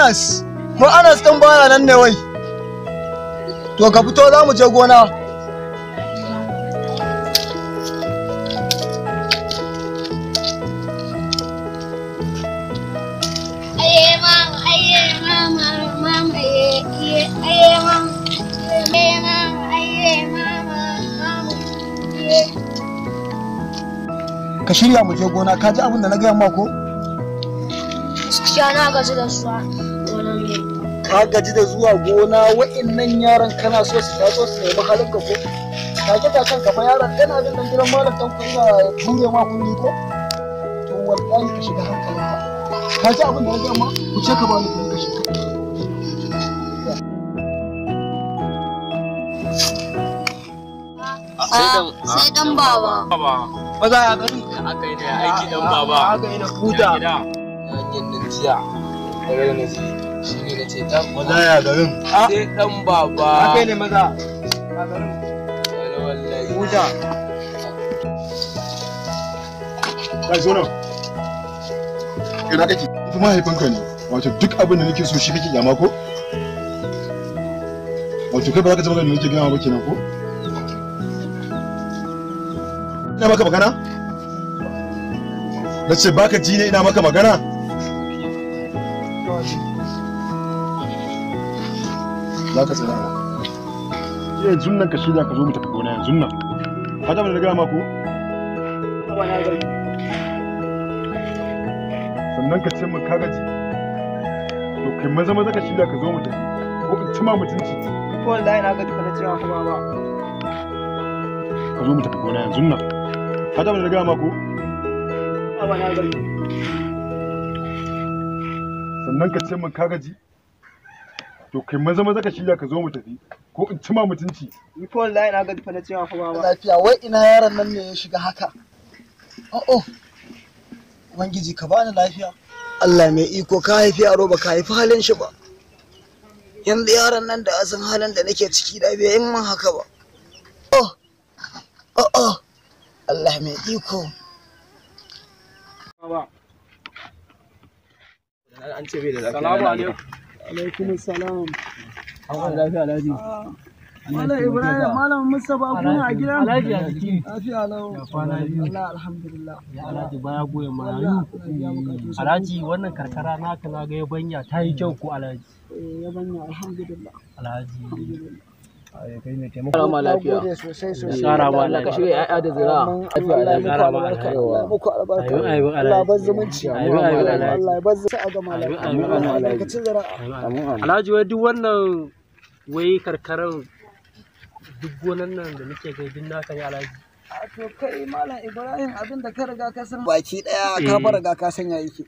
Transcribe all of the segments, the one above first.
Anas, ko Anas ɗin baya nan ne wai? To ka fito za mu je gona. Aye mama, aye mama, mama, ye, ye, aye mama, aye mama, aye mama, mama, ye. Ka shirya mu je gona, ka ji abin da na gaya ma ko? Gaskiya na gaji da zuwa gonan ne. Ka gaji da zuwa gona wa'innan yaran kana so su taso su nemi halin ka ko? Take taken ka fa yaran kana jin dan gidan malam dan kunya ya ture ma kunni ko? To wallahi ka shiga hankalinka. Ka ji abin da na gaya ma? Ku ce ka ba ni kuɗi ka shiga. Sai dan baba. Maza ya gani? Aka yi ne aiki dan baba. Aka yi na huta. Hanyar nan jiya daga da na ji shi ne na ce ta Maza ya garin. Sai dan baba. Aka yi ne maza. A garin. Wallahi. Huta. Kai zo nan. Ina kake? Ita mahaifinka ne. Wato duk abin da nake so shi kake kyama ko? Wato kai ba za ka ji magana da nake gaya ba kenan ko? Ina maka magana? Na ce baka ji ne ina maka magana? Za ka tsaya ba. Yanzu nan ka shirya ka zo mu tafi gona yanzu nan. Ka ji abin da na gaya ma ko? Sannan ka ce min ka gaji. To kai maza maza ka shirya ka zo mu tafi. Ko in ci ma mutunci. Ko wallahi na gaji na cewa kuma ba. Ka zo mu tafi gona yanzu nan. Ka ji abin da na gaya ma ko? Baba na gaji. Sannan ka ce min ka gaji. To kai maza maza ka shirya ka zo mu tafi. Ko in ci ma mutunci. Ni ko wallahi na gaji na cewa kuma ba. Lafiya wai ina yaron nan ne ya shiga haka? Oh oh. Ubangiji ka bani lafiya. Allah mai iko ka haifi yaro ba ka haifi halin shi ba. Yanzu yaron nan da asan halin da nake ciki da bai yi min haka ba. Oh oh oh. Allah mai iko. Baba. An ce bai da lafiya. Salamu alaikum. Alaikum salam. An lafiya Alhaji. Malam Ibrahim, Malam Mustapha kuna a gida? Alhaji a jiki. Lafiya lau. Kwana biyu. Allah alhamdulillah. Ya Alhaji baya goyon marayu. Alhaji wannan karkara naka na ga yabanya ta yi kyau ko Alhaji. Eh yabanya alhamdulillah. Alhaji. Kara ma lafiya. Nagode sosai sosai. Kara ma Allah ka shirya ƴaƴa da zuri'a. Allah ya muku Kara ma albarka. alheri. Allah ya muku albarka. Amin, amin, Allah ya bar Alhaji. zumunci. Amin, amin, Alhaji. Allah ya bar zumunci a gama lafiya. Amin, amin, Allah ya Alhaji. albarkaci zuri'a. Alhaji wai duk wannan wai karkaran duk gonan nan da muke gai duk naka ne Alhaji. A to kai Malam Ibrahim abin da ka riga ka san baki daya ka fa riga ka sanya yake.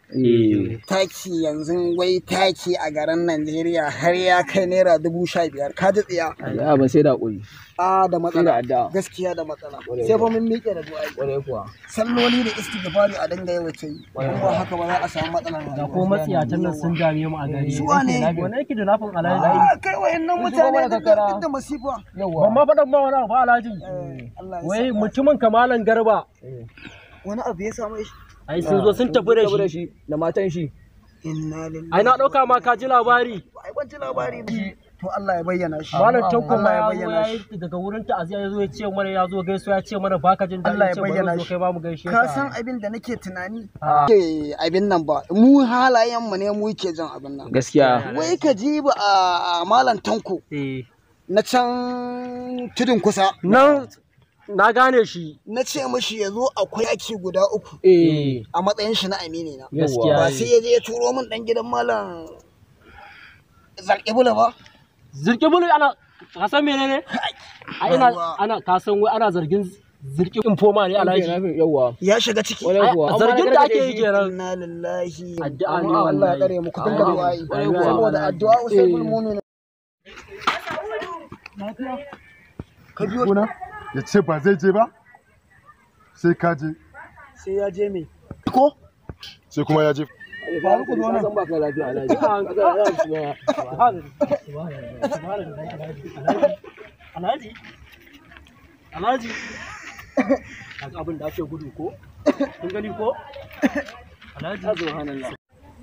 Taki yanzu wai taki a garin Najeriya har ya kai ₦15,000 ka ji tsiya. Ya ban sai da hakuri. A da Sai da matsala. addu'a. Gaskiya da matsala. Sai fa mun miƙe da du'a'i. Kwarai kuwa. Salloli da istighfari a dinga yawaita yi. In ba haka ba za a samu matsalar Da rayuwa. ko matsiyatan nan sun dame mu a gari. Su wane? Wani yake da nafin Alhaji. Ah, kai wayannan mutane duk da duk da masifa. Ban ma faɗan ma wani abu ba Alhaji. Allah ya Wai sa. mutumin kamalan garba. Wani abu ya samu shi. Ai sun zo sun tafi da shi. Da matan shi. Inna lillahi. Ai na ɗauka ma ka ji labari. Ai ban ji labari ba. To Allah ya bayyana shi. Malam Tanko Allah ma ya ya zo bayyana ya shi. yi daga wurin ta'aziyya ya zo ya ce mana ya zo gaisuwa ya ce mana baka jin daɗi Allah ya ya ce bari bayyana mu zo shi. kai ba mu gaishe Ka ka. san abin da nake tunani? Ke abin nan ba. Mu halayen mu ne mu ke jin abin nan. Gaskiya. Wai ka ji ba a Malam Tanko Eh. na can tudun kusa. Nan na gane shi. Na ce mishi ya zo akwai yaki guda uku Eh. a matsayin shi na amini na. Gaskiya. Ba sai ya je ya turo min dan gidan Malam Zalƙibula ba. Zirki bulu ana ka san menene? A ina ana ka san wai ana zargin zirki informa ne Alhaji. Yawwa. Ya shiga ciki. Kwarai kuwa. Zargin da ake yi kenan. Inna lillahi. Addu'a ne Allah ya wallahi. tsare mu ku dinga du'a'i. Amin. Saboda addu'a usaibul mu'min. Ka biyo gona? Ya ce ba zai je ba? Sai ka je. Sai ya je me? Ko? Sai kuma ya je. Faruku zo nan. San ba ka lafiya Alhaji. Alhaji. Alhaji. Kaga abin da ake gudu ko? Kun gani ko? Alhaji. Subhanallah.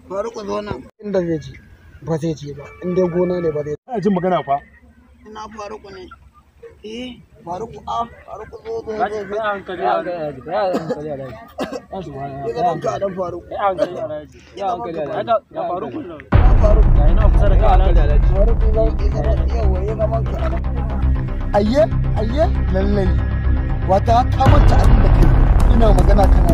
Faruku zo nan. Inda zai je. Ba zai je ba, in dai gona ne ba zai. Ina jin magana fa. Ina Faruku ne. Eh, Faruku a, Faruku zo zo zo zo. Ya hankali Alhaji, ya hankali Alhaji. Ya zaman ka dan Faruku. Ya hankali Alhaji. Ya hankali Alhaji. Ya Faruku. Ya Faruku. Ya ina kusa da kai Alhaji. Faruku zan iya zaman yawa ya zaman ka anan. Ayye, ayye, lallai. Wata ka manta abin da kai. Ina magana kana.